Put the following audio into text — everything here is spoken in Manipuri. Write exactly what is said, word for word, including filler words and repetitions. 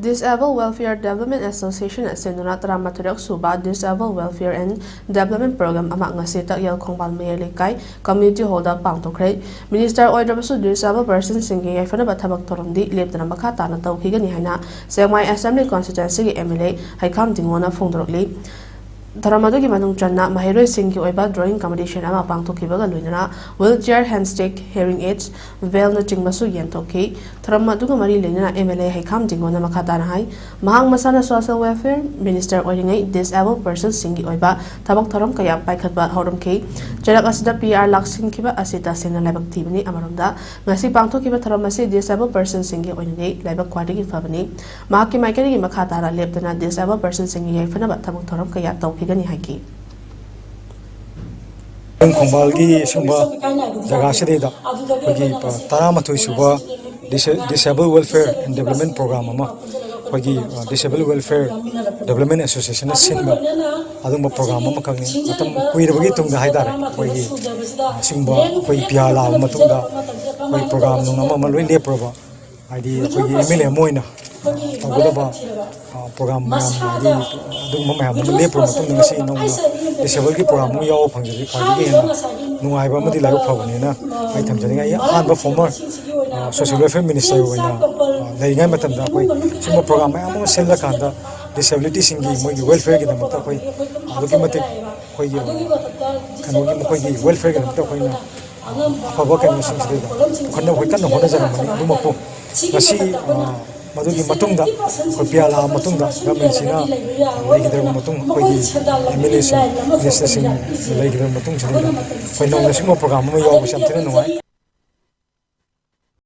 Disabled Welfare Development Association ꯑꯁꯤꯟꯗꯨꯅ ꯇꯔꯥꯃꯥꯊꯣꯏꯔꯛ ꯁꯨꯕ Disabled Welfare and Development Program ꯑꯃ ꯉꯁꯤ ꯇꯥꯛꯌꯦꯜ ꯈꯣꯡꯕꯥꯜ ꯃꯌꯥꯏ ꯂꯩꯀꯥꯏ Community Hallꯗ ꯄꯥꯡꯊꯣꯛꯈ꯭ꯔꯦ꯫ Minister ꯑꯣꯏꯗ꯭ꯔꯕꯁꯨ disabled personꯁꯤꯡꯒꯤ ꯌꯥꯏꯐꯅꯕ ꯊꯕꯛ ꯊꯧꯔꯝꯗꯤ ꯂꯦꯞꯇꯅ ꯃꯈꯥ ꯇꯥꯅ ꯇꯧꯈꯤꯒꯅꯤ ꯍꯥꯏꯅ ꯁꯦꯛꯃꯥꯏ Assembly Constituencyꯒꯤ M L A ꯍꯩꯈꯥꯝ ꯇꯤꯡꯉꯣꯅ ꯐꯣꯡꯗꯣꯔꯛꯂꯤ꯫ ꯊꯧꯔꯝ ꯑꯗꯨꯒꯤ ꯃꯅꯨꯡ ꯆꯟꯅ ꯃꯍꯩꯔꯣꯏꯁꯤꯡꯒꯤ ꯑꯣꯏꯕ drawing competition ꯑꯃ ꯄꯥꯡꯊꯣꯛꯈꯤꯕꯒ ꯂꯣꯏꯅꯅ wheelchair, handstand, hearing aids, bellꯅꯆꯤꯡꯕꯁꯨ ꯌꯦꯟꯊꯣꯛꯈꯤ꯫ ꯊꯧꯔꯝ ꯑꯗꯨꯒ ꯃꯔꯤ ꯂꯩꯅꯅ M L A ꯍꯩꯈꯥꯝ ꯇꯤꯡꯉꯣꯅ ꯃꯈꯥ ꯇꯥꯅ ꯍꯥꯏ, ꯃꯍꯥꯛ ꯃꯁꯥꯅ Social Welfare Minister ꯑꯣꯏꯔꯤꯉꯩ disabled personꯁꯤꯡꯒꯤ ꯑꯣꯏꯕ ꯊꯕꯛ ꯊꯧꯔꯝ ꯀꯌꯥ ꯄꯥꯏꯈꯠꯄ ꯍꯧꯔꯝꯈꯤ꯫ ꯆꯩꯔꯛ ꯑꯁꯤꯗ P R ꯂꯥꯛꯁꯤꯟꯈꯤꯕ ꯑꯁꯤ ꯇꯁꯦꯡꯅ ꯂꯥꯏꯕꯛ ꯊꯤꯕꯅꯤ꯫ ꯑꯃꯔꯣꯝꯗ, ꯉꯁꯤ ꯄꯥꯡꯊꯣꯛꯈꯤꯕ ꯊꯧꯔꯝ ꯑꯁꯤ disabled personꯁꯤꯡꯒꯤ ꯑꯣꯏꯅꯗꯤ ꯂꯥꯏꯕꯛ ꯈ꯭ꯋꯥꯏꯗꯒꯤ ꯐꯕꯅꯤ꯫ ꯃꯍꯥꯛꯀꯤ ꯃꯥꯏꯀꯩꯗꯒꯤ ꯃꯈꯥ ꯇꯥꯅ ꯂꯦꯞꯇꯅ disabled personꯁꯤꯡꯒꯤ ꯌꯥꯏꯐꯅꯕ ꯊꯕꯛ ꯊꯧꯔꯝ ꯀꯌꯥ ꯇꯧꯈꯤꯒꯅꯤ ꯍꯥꯏꯈꯤ꯫ ꯈꯣꯡꯕꯥꯜꯒꯤ ꯁꯨꯝꯕ ꯖꯒꯥꯁꯤꯗꯩꯗ ꯑꯩꯈꯣꯏꯒꯤ ꯇꯔꯥꯃꯥꯊꯣꯏ ꯁꯨꯕ Disa-, Disable Welfare and Development Program ꯑꯃ ꯑꯩꯈꯣꯏꯒꯤ, ꯑ, Disable Welfare Development Associationꯅ ꯁꯤꯟꯕ ꯑꯗꯨꯒꯨꯝꯕ program ꯑꯃꯈꯛꯅꯤ꯫ ꯃꯇꯝ ꯀꯨꯏꯔꯕꯒꯤ ꯇꯨꯡꯗ ꯍꯥꯏꯇꯥꯔꯦ, ꯑꯩꯈꯣꯏꯒꯤ, ꯑ, ꯁꯤꯒꯨꯝꯕ ꯑꯩꯈꯣꯏ P R ꯂꯥꯛꯑꯕ ꯃꯇꯨꯡꯗ ꯑꯩꯈꯣꯏ program ꯅꯨꯡ ꯑꯃ ꯑꯃ ꯂꯣꯏ ꯂꯦꯞꯄꯨꯔꯕ, ꯍꯥꯏꯗꯤ ꯑꯩꯈꯣꯏꯒꯤ M L A ꯑꯃ ꯑꯣꯏꯅ ꯇꯧꯒꯗꯕ, ꯑ, program ꯃꯌꯥꯝ, ꯍꯥꯏꯗꯤ ꯑꯗꯨꯒꯨꯝꯕ ꯃꯌꯥꯝ ꯑꯃ ꯂꯦꯞꯄꯨꯔ ꯃꯇꯨꯡꯗ ꯉꯁꯤ ꯅꯧꯅ Disableꯒꯤ program ꯑꯃ ꯌꯥꯎꯕ ꯐꯪꯖꯕꯁꯤ ꯈ꯭ꯋꯥꯏꯗꯒꯤ ꯍꯦꯟꯅ ꯅꯨꯡꯉꯥꯏꯕ ꯑꯃꯗꯤ ꯂꯥꯏꯕꯛ ꯐꯕꯅꯦꯅ ꯑꯩ ꯊꯝꯖꯅꯤꯡꯉꯤ꯫ ꯑꯩ ꯑꯍꯥꯟꯕ former, ꯑ, Social Welfare Minister ꯑꯣꯏꯅ, ꯑ, ꯂꯩꯔꯤꯉꯩ ꯃꯇꯝꯗ ꯑꯩꯈꯣꯏ ꯁꯤꯒꯨꯝꯕ program ꯃꯌꯥꯝ ꯑꯃ ꯁꯤꯜꯂꯀꯥꯟꯗ disabilityꯁꯤꯡꯒꯤ ꯃꯣꯏꯒꯤ welfareꯒꯤꯗꯃꯛꯇ ꯑꯩꯈꯣꯏ ꯑꯗꯨꯛꯀꯤ ꯃꯇꯤꯛ ꯑꯩꯈꯣꯏꯒꯤ, ꯑ, ꯀꯩꯅꯣꯒꯤ ꯃꯈꯣꯏꯒꯤ welfareꯒꯤꯗꯃꯛꯇ ꯑꯩꯈꯣꯏꯅ ꯑꯐꯕ ꯀꯩꯅꯣꯁꯤꯡꯁꯤꯗꯩꯗ ꯄꯨꯈꯠꯅꯕ ꯑꯩꯈꯣꯏ ꯀꯟꯅ ꯍꯣꯠꯅꯖꯔꯝꯕꯅꯤ꯫ ꯑꯗꯨꯃꯛꯄꯨ ꯉꯁꯤ, ꯑ, ꯃꯗꯨꯒꯤ ꯃꯇꯨꯡꯗ ꯑꯩꯈꯣꯏ P R ꯂꯥꯛꯑ ꯃꯇꯨꯡꯗ governmentꯁꯤꯅ ꯂꯩꯈꯤꯗ꯭ꯔꯕ ꯃꯇꯨꯡ ꯑꯩꯈꯣꯏꯒꯤ MLAꯁꯤꯡ, ministerꯁꯤꯡ ꯂꯩꯈꯤꯗ꯭ꯔꯕ ꯃꯇꯨꯡꯁꯤꯗꯩꯗ ꯑꯩꯈꯣꯏ ꯅꯧꯅ ꯁꯤꯒꯨꯝꯕ program ꯑꯃ ꯌꯥꯎꯕꯁꯦ ꯌꯥꯝ ꯊꯤꯅ ꯅꯨꯡꯉꯥꯏ꯫